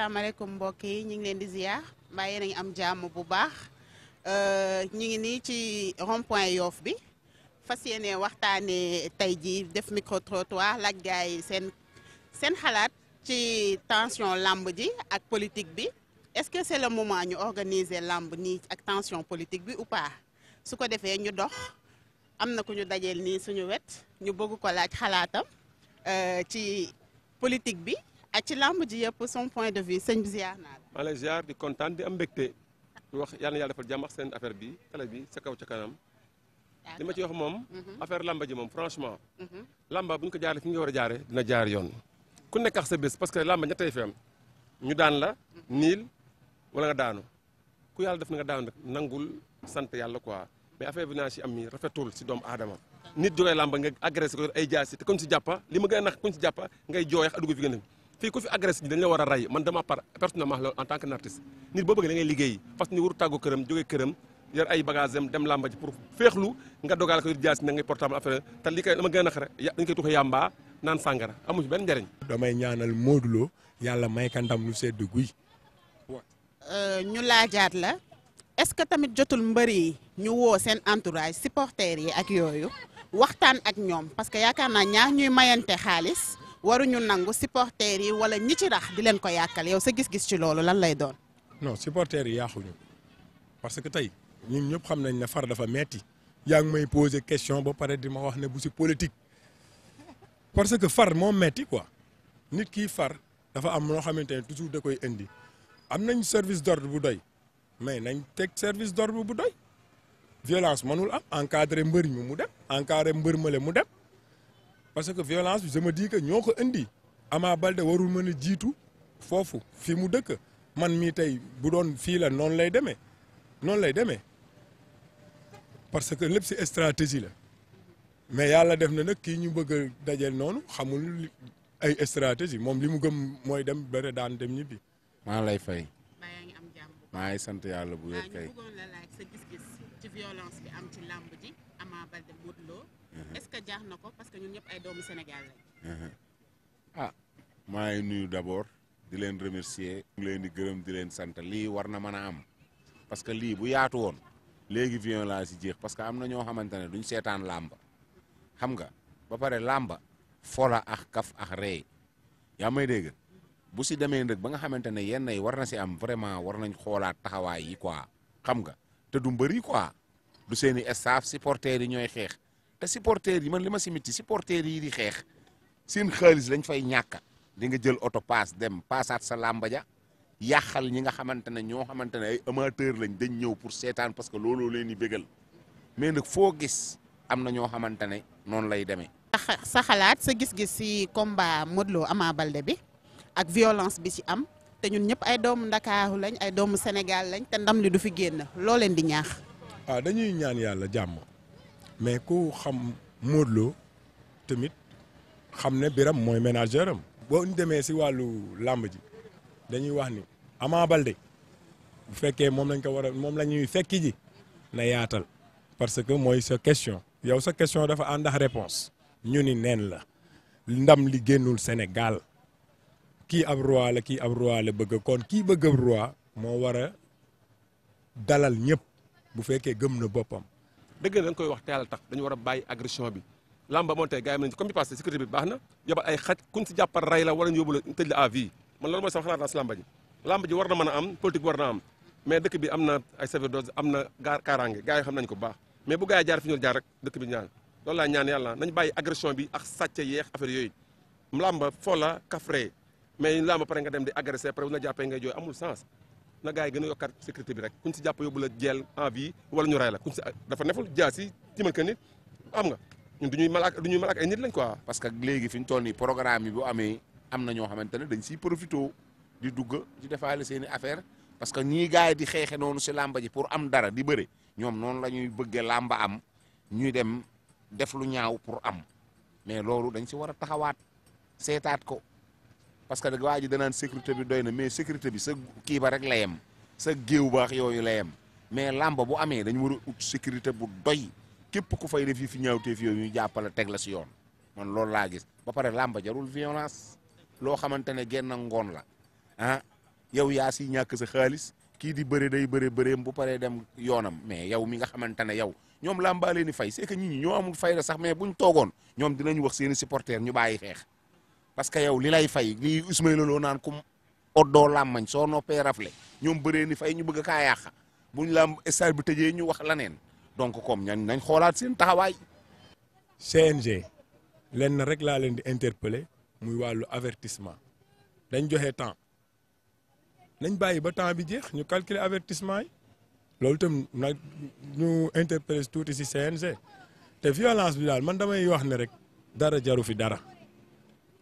asalaamaaleykum mbokk yi ñu ngi leen di ziar mbaa yéen a ngi am jàmm bu baax ñu ngi nii ci rond point Yoff bi fas yéene waxtaanee tey jii def micro trottoir laaj gars yi seen xalaat ci tension lamb ji ak politique bi est-ce que c'est le moment ñu organiser lamb nii ak tension politique bi ou pas su ko defee ñu dox am na ku ñu dajeel nii suñu wet ñu bëgg ko laaj xalaatam ci politique bi. ak ci lamb ji yëpp son point de vue sëñ bi ziar naa la. maa lay ziar di kontaan di am mbégte di wax yal na yàlla defal jàmm ak seen affaire bi télé bi sa kaw ca kanam. li ma ci wax moom. affaire lamba ji moom franchement. lamba bu ñu ko jaaree fi nga war a jaaree dina jaar yoon. ku nekk ak sa bés parce que lamba ñettay fi am ñu daan la niil wala nga daanu ku yàlla def na nga daanu nag nangul sant yàlla quoi mais affaire bi naa si am mi rafetul si doomu aadama. nit jógee lamba nga agressé ko ay jaasi te kuñ si jàppa li ma gën a nax kuñ si jàppa ngay jooy ak dugg fi gën a fii ku fi agressé ñi dañ la war a rey man dama personnellement la en tant que artiste nit boo bëgg da ngay liggéey parce que ni waru tàggu këram jógee këram yor ay bagage dem làmba ji pour féexlu nga dogal ko jaas na ngay portable affaire te li koy dama gën a xare dañ koy tuxe yàmbaa naan sàngara amu ci benn njëriñ. damay ñaanal Modou Lo yàlla may ka ndam lu sedd guy. ñu laajaat la est-ce que tamit jotul mbër yi ñu woo seen entourage supporters yi ak yooyu waxtaan ak ñoom parce que yaakaar naa ñaar ñuy mayante xaalis. waruñu nangu supporters yi wala ñi ci rax di leen ko yàkkal yow sa gis-gis ci loolu lan lay doon. non supporters yi yaaxuñu parce que tey ñun ñëpp xam nañ ne far dafa metti yaa ngi may poser question ba pare di ma wax ne bu si politique parce que far moo metti quoi nit kii far dafa am loo xamante ne toujours da koy indi am nañ service d'ordre bu doy mais nañ teg service d'ordre bu doy violence mënul am encadré mbër mi mu dem encadré mbër male mu dem. parce que violence bi je me dis que ñoo ko indi Ama Baldé warul mën a jiitu foofu fi mu dëkk man mii tey bu doon fii la noonu lay demee parce que lépp si stratégie la mais yàlla def na nag kii ñu bëgg a dajeel noonu xamul ay stratégie moom li mu gëm mooy dem bëre daan dem ñibbi. maa lay fay. maa ngi am jàmm bu maa ngi sant yàlla bu wér kay. ñu bëggoon la laaj sa gis-gis ci violence bi am ci làmb ji Ama Baldé Modou Lo est-ce que jaax na ko parce que ñun ñëpp ay doomu Sénégal lañ. ah maa ngi nuyu d'abord di leen remercier. ñu leen di gërëm di leen sant lii war na mën a am parce que lii bu yaatu woon léegi violence yi jeex parce que am na ñoo xamante ne duñ seetaan làmba xam nga ba pare làmba fola ak kaf ak rey yaa may dégg bu si demee nag ba nga xamante ne yenn yi war na si am vraiment war nañ xoolaat taxawaay yi quoi xam nga te du mbëri quoi du seeni staff supporters yi ñooy xeex. te supporters yi man li ma si miti supporters yi di xeex seen xaalis lañ fay ñàkka di nga jël oto paas dem paasaat sa làmba ja yàqal ñi nga xamante ne ñoo xamante ne ay amateur lañ dañ ñëw pour seetaan parce que looloo leen di bégal mais nag foo gis am na ñoo xamante ne noonu lay demee. sa xalaat sa gis-gis si combat Modou Lo Ama Baldé bi ak violence bi ci am te ñun ñëpp ay doomu Ndakaaru lañ ay doomu Sénégal lañ te ndam li du fi génn loo leen di ñaax. ah dañuy ñaan yàlla jàmm. mais ku xam Modou Lo tamit xam ne Biram mooy ménageur am. boo ñu demee si wàllu làmb ji dañuy wax ni Ama Baldé bu fekkee moom lañ ko war a moom la ñuy fekki ji na yaatal parce que mooy sa question yow sa question dafa ànd ak réponse ñu ni neen la ndam li génnul Sénégal kii ab roi la kii ab roi la bëgg kon kii bëgg ab roi moo war a dalal ñëpp bu fekkee gëm na boppam. dëgg na dañ koy wax te yàlla tax dañu war a bàyyi agression bi lamba moom tey gars yi nañ comme bi passé sécurité bi baax na yóbbal ay xaj kuñ si jàppal rey la wala ñu yóbbu la tëj la à vie man loolu mooy sama xalaat naa si lamba ji war na mën a am politique war na am mais dëkk bi am na ay sacerdoce am na kaaraange gars yi xam nañ ko bu baax mais bu gars yi jaar fi ñu jaar rek dëkk bi ñaan loolu laa ñaan yàlla nañ bàyyi agression bi ak sàcc yeex affaire yooyu lamba foo la kafre mais lamba pare nga dem di agressé pare bu na jàppee ngay jooy amul sens na gars yi gën a yokkaat sécurité bi rek kuñ si jàpp yóbbu la jeel en vie wala ñu rey la kuñ si dafa neful jaas yi timal ka nit xam nga ñun du ñuy malak ay nit lañ quoi. parce que léegi fi ñu toll nii programme yi bu amee am na ñoo xamante ne dañ siy profité di dugg di defaale seen i affaire parce que ñii gars yi di xeexe noonu si làmba ji pour am dara di bëre ñoom noonu la ñuy bëggee làmba am ñuy dem def lu ñaaw pour am mais loolu dañ si war a taxawaat seetaat ko parce que waa ji danaan sécurité bi doy na mais sécurité bi sa kii ba rek la yem sa géew baax yooyu la yem mais làmba bu amee dañu war a ut sécurité bu doy képp ku fay def yi fi ñaawteef yooyu ñu jàppale teg la si yoon man loolu laa gis ba pare làmba jarul violence loo xamante ne genn ngoon la ah yow yaa si ñàkk sa xaalis kii di bëre day bëreem bu paree dem yoonam mais yow mi nga xamante ne yow ñoom làmbaa leen di fay c'est que nit ñi ñoo amul fay la sax mais buñ toogoon ñoom dinañ wax seeni supporters ñu bàyyi xeex parce que yow li lay fay li Ismaïla Lo naan kum oddoo làmmañ soo noppee rafle ñoom bëree ni fay ñu bëgg kaa yàq buñ làmb stade bi tëjee ñu wax laneen donc comme nañ xoolaat seen taxawaay. CNG lenn rek laa leen di interpeller muy wàllu avertissement dañ joxe temps nañ bàyyi ba temps bi jeex ñu calculer avertissement yi loolu itam nag ñu interpeller tuuti si CNG te violence bi daal man damay wax ne rek dara jaru fi dara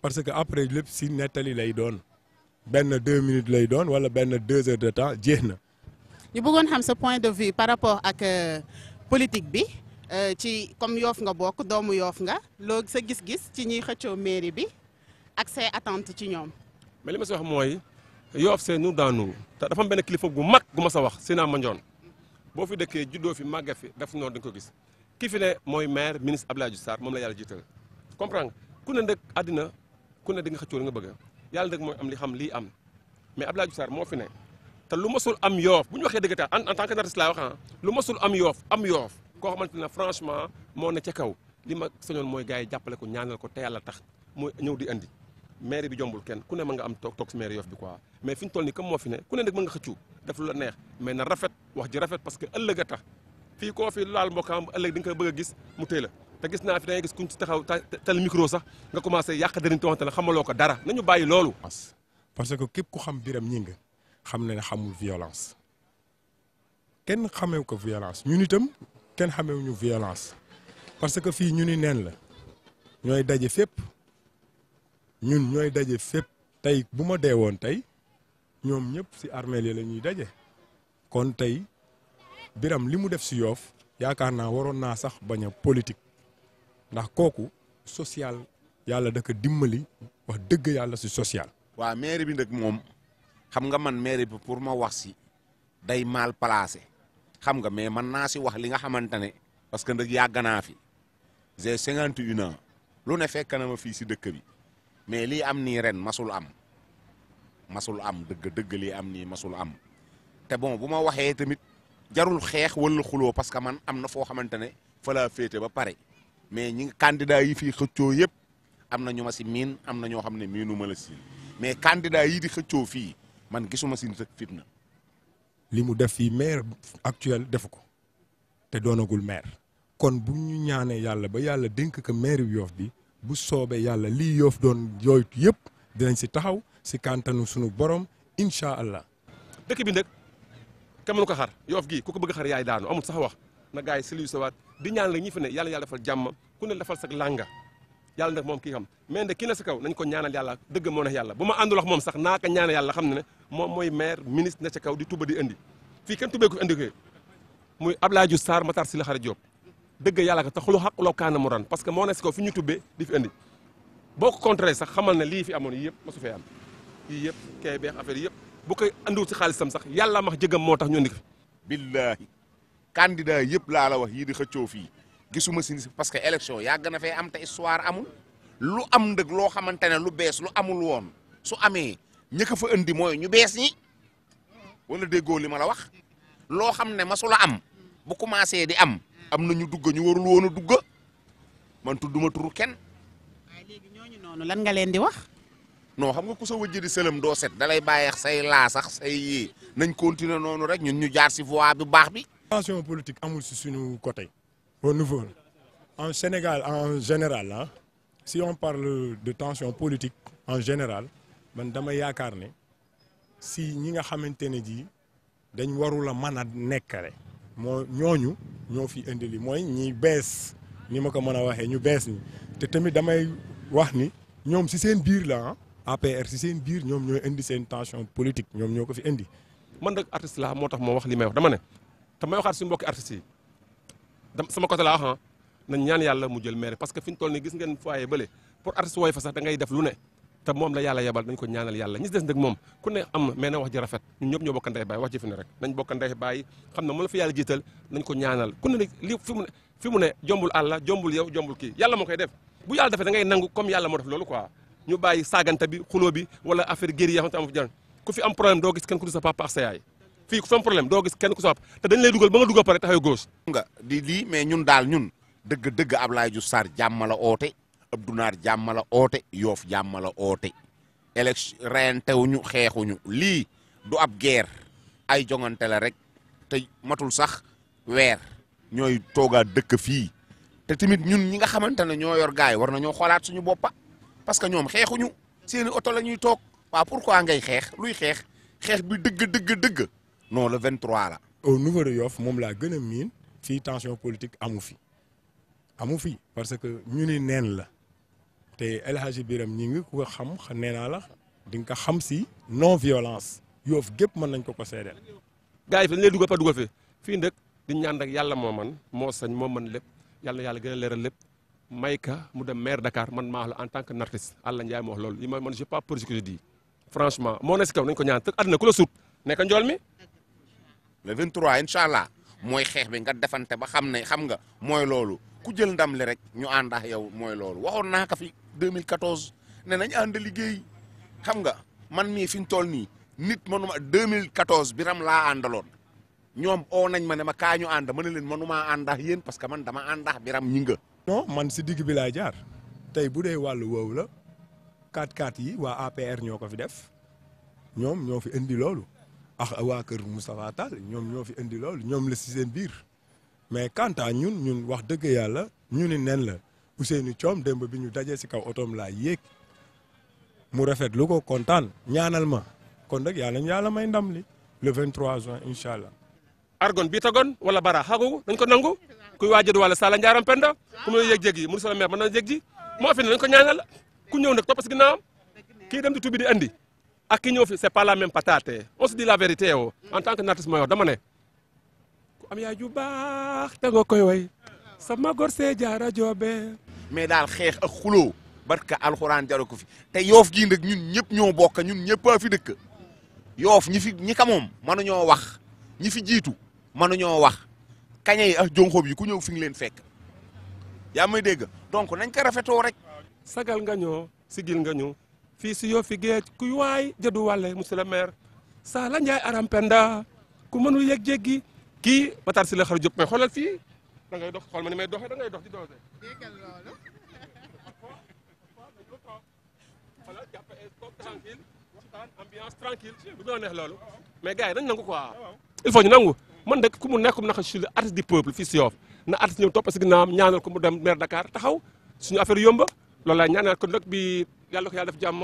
parce que après lépp si nettali lay doon benn 2 minutes lay doon wala benn 2 heures de temps jeex na. ñu bëggoon xam sa point de vue par rapport ak politique bi ci comme Yoff nga bokk doomu Yoff nga loo sa gis-gis ci ñuy xëccoo mairie bi ak say attentes ci ñoom. mais li ma si wax mooy Yoff c'est nous dans nous te dafa am benn kilifa gu mag gu ma sa wax Sina Mandione boo fi dëkkee juddoo fi màgga fi def noonu dañ ko gis ki fi ne mooy maire ministre Abdoulaye Diouf Sarr moom la yàlla jiital comprendre ku ne nag àddina ku ne di nga xëccoo li nga bëgg yàlla nag mooy am li xam lii am mais Abdoulaye Diouf Sarr moo fi ne te lu masul am Yoff bu ñu waxee dëgg en tant que artiste laa wax lu masul am Yoff koo xamante ne franchement moo ne ca kaw li ma sañoon mooy gars yi jàppale ko ñaanal ko te yàlla tax mooy ñëw di andi maire bi jombul kenn ku ne mën nga am toog si maire Yoff bi quoi mais fi ñu toll nii comme moo fi ne ku ne nag mën nga xëccu def lu la neex mais na rafet wax ji rafet parce que ëllëg a tax fii koo fi laal mbokkam ëllëg di nga ko bëgg a gis mu téy la te gis naa fi da ngay gis kuñ ci taxaw tal micro sax nga commencé yàq dëriñ te waxante ne xamaloo ko dara nañu bàyyi loolu. parce que képp ku xam Birame Gningue xam na ne xamul violence kenn xamew ko violence ñun itam kenn xamewuñu violence parce que fii ñu ni neen la ñooy daje fépp ñun ñooy daje fépp tey bu ma dee woon tey ñoom ñëpp si armeel yi la ñuy daje kon tey Birame li mu def si Yoff yaakaar naa waroon naa sax bañ a politique ndax kooku social yàlla da ko dimbali wax dëgg yàlla si social. waaw mairie bi nag moom xam nga man mairie bi pour ma wax si day mal placé xam nga mais man naa si wax li nga xamante ne parce que nag yàgg naa fi j'ai 51 ans lu ne fekk na ma fii si dëkk bi mais lii am nii ren masul am dëgg lii am nii masul am te bon bu ma waxee tamit jarul xeex wala xuloo parce que man am na foo xamante ne fa laa féete ba pare mais ñi candidat yi fii xëccoo yëpp am na ñu ma si miin am na ñoo xam ne miinu ma la si mais candidat yi di xëccoo fii man gisuma si fitna. li mu def fii maire actuel defu ko te doonagul maire kon bu ñu ñaanee yàlla ba yàlla dénk ko maire Yoff bi bu soobee yàlla lii Yoff doon yooytu yëpp dinañ si taxaw si kàntanu sunu borom incha allah. dëkk bi nag kenn mënu ko xar Yoff gii ku ko bëgg xar yaay daanu amul sax wax na gars yi siliyu sawaat di ñaan la ñi fi ne yàlla defal jàmm ku ne defal sa langa yàlla nag moom kii xam mais nag kii na si kaw nañ ko ñaanal yàlla dëgg moo neex yàlla bu ma àndul ak moom sax naa ko ñaanal yàlla xam ne moom mooy maire ministre na ca kaw di tuba di indi fii kenn tubee ko fi indi ko muy Abdoulaye Diouf Sarr Matar Sylla Khary Diop dëgg yàlla ko te xulu xaquloo kaana mu ran parce que moo ne si kaw fi ñu tubbee di fi indi boo ko contré sax xamal ne lii fi amoon yii yëpp ma su fee am yii yëpp kay beex affaire yëpp bu koy andiwul si xaalisam sax yàlla max jëgam moo tax ñu indi ko fi billahi candidat yëpp laa la wax yii di xëccoo fii gisuma si parce que élection yàgg na fee am te histoire amul lu am ndëg loo xamante ne lu bees lu amul woon su amee ñëkk fa indi mooy ñu bees ñi wala déggoo li ma la wax loo xam ne masula am bu commencé di am na ñu dugg ñu warul woon a dugg man tudduma turu kenn. waaye léegi ñooñu noonu lan nga leen di wax. non xam nga ku sa wëjj di sëlëm doo set dalay bàyyeex say laa sax say yii nañ continuer noonu rek ñun ñu jaar si voie bu baax bi. tension politique amul si suñu côté. au niveau en Sénégal en général ah si on parle de tension politique en général man dama yaakaar ne si ñi nga xamante ne ji dañ warul a mën a nekkale moo ñooñu ñoo fi indi li mooy ñi bees ni ma ko mën a waxee ñu bees ñi te tamit damay wax ni ñoom si seen biir la ah APR si seen biir ñoom ñooy indi seen tension politique ñoom ñoo ko fi indi. man nag artiste la moo tax moo wax li may wax dama ne te may waxaat suñu mbokki artistes yi sama côté laa wax nañ ñaan yàlla mu jël maire parce que fi ñu toll nii gis ngeen foyer bële pour artiste wooy fa sax da ngay def lu ne te moom la yàlla yebal nañ ko ñaanal yàlla ñi des nag moom ku ne am na mais na wax ji rafet ñun ñëpp ñoo bokk ndey baay wax ji fi ne rek nañ bokk ndey baay xam ne moom la fi yàlla jiital nañ ko ñaanal ku ne nag li fi mu ne jombul àlla jombul yow jombul kii yàlla moo koy def bu yàlla defee da ngay nangu comme yàlla moo def loolu quoi ñu bàyyi saagante bi xuloo bi wala affaire guerre yi xam te am fi jan ku fi am problème doo gis kenn ku du sa papa ak sa yaay fii ku fi am problème doo gis kenn ku sa papa te dañ lay dugal ba nga dugal pare taxaw gauche. nga di lii mais ñun daal ñun dëgg Ablaye Diouf Sarr jàmm la oote Abdou Naar jàmm la oote Yoff jàmm la oote élection reyantewuñu xeexuñu lii du ab guerre ay jongante la rek te matul sax weer ñooy toogaat dëkk fii te tamit ñun ñi nga xamante ne ñoo yor gaay war nañoo xoolaat suñu boppa parce que ñoom xeexuñu seeni oto la ñuy toog waaw pourquoi ngay xeex luy xeex bi dëgg non le 23 la. au niveau de Yoff moom laa gën a miin fii tension politique amu fi parce que ñu ni neen la te El Hadji Birame ñi ngi ku ko xam nee naa la di nga ko xam si non violence Yoff gépp mën nañ ko seedeel. gars yi fi dañ lay dugal pa dugal fii ndëkk di ñaan rek yàlla moo man moo sañ moo mën lépp yàlla na yàlla gën a leeral lépp may ka mu dem maire Dakar man maa wax la en tant que artiste Alla Ndiaye moo wax loolu man j'ai pas peur de ce que je dis franchement moo ne si kaw nañ ko ñaan te àddina ku la suut nekk njool mi. le 23 incha allah mooy xeex bi nga defante ba xam nga mooy loolu ku jël ndam li rek ñu ànd ak yow mooy loolu waxoon naa ko fi 2014 ne nañ ànd liggéey xam nga man mii fi ñu toll nii nit manuma 2014 Birame laa àndaloon ñoom oo nañ ma ne ma kaa ñu ànd ma ne leen manumaa ànd ak yéen parce que man dama ànd ak Birame ñi nga. non man si digg bi laay jaar tey bu dee wàllu woowu la 4-4 yi waa APR ñoo ko fi def ñoom ñoo fi indi loolu. ak waa kër Moustapha Tall ñoom ñoo fi indi loolu ñoom la si seen biir mais quant à ñun wax dëgg yàlla ñu ni nen la Ousseynou Thiom démb bi ñu dajee si kaw otoom laa yéeg mu rafet lu ko kontaan ñaanal ma kon nag yàlla may ndam li le 23 juin incha allah. argon bii tagoon wala bara xagu dañ ko nangu kuy waajal wala Sala Ndiaram Penda ku mu yëg-yëg yi monsieur le maire mën na yëg ji moo fi ne dañ ko ñaanal ku ñëw nag topp si ginnaawam kii dem di tubi di andi. ak ki ñëw fi c'est pas la même patate on se dit la vérité yow en tant que artiste mooy wax dama ne ku am yaay ju baax te nga koy way sama gor see jaara joobe mais daal xeex ak xuloo barka alxuraan jaru ko fi te Yoff gii nag ñun ñëpp ñoo bokk ñun ñëpp a fi dëkk Yoff ñi ka moom mënuñoo wax ñi fi jiitu mënuñoo wax kaña yi ak jonxob yi ku ñëw fi nga leen fekk yaa may dégg donc nañ ko rafetoo rek. sagal nga ñoo sigil nga ñu. fii si Yoff fi géej kuy waay jëdu wàlle monsieur le maire Sala Ndiaye Aram Penda ku mënul yegg jéggi kii Matar si la xaru Diop may xoolal fii da ngay dox xool ma ni may doxee da ngay dox di doxee. déggal loolu. voilà jàpp tranquille ambiance tranquille du gën a neex loolu mais gars yi dañ nangu quoi il faut ñu nangu man de ku mu nekkum naka je suis le artiste du peuple fii si Yoff na artiste ñëw topp si ginnaawam ñaanal ko mu dem maire Dakar taxaw suñu affaire yomba loolu laay ñaanal ko nag bi yàlla ko yàlla def jàmm